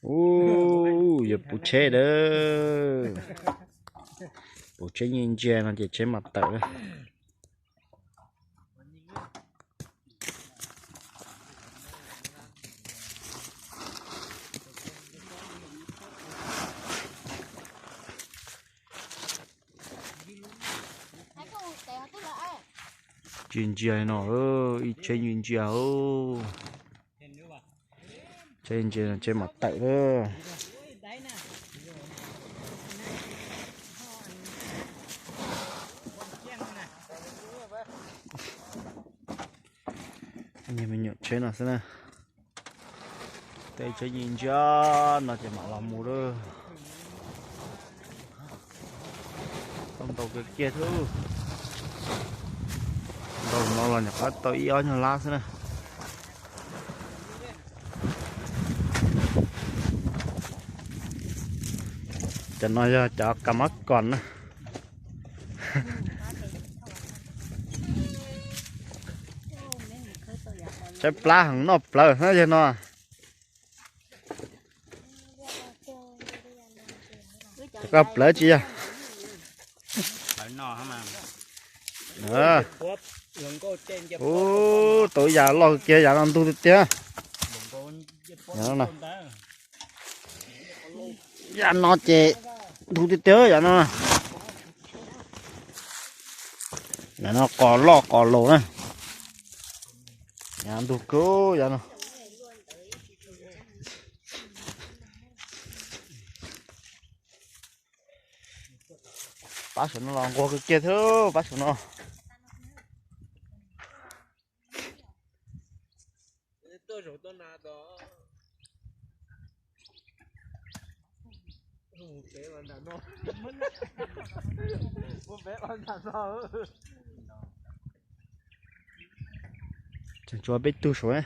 Ub, yuav puv tsheb dawb. Puv tsheb ntsia ntsia no ces tsheb mam tawm lawm. Ntsia ntsia no, ib tsheb ntsia ntsia. Tsheb ntsia tsheb mam tawm lawm. Niag me nyuam tsheb no xwb na. Tej tsheb ntsia ntsia no ces mam los mus lawm. Tau ntau kiag kiag thiab. Ntau no los nyuam qhuav tau ib ob nyuag lab xwb na. Cov no yog cov kas mab kos na. Tshaib plab heev noj plawv na yog no. Koj plawv tsis yog? Ub, tau ib yam loj kiag yam no ntug tiag tiag. Yam no ces ntug tiag tiag yam no. Yam no qos loj qos laus na. Yam ntug kawg yam no. Pab saum no los nquag kawg kiag thiab pab saum no. Tseem tshuav peb tug saud.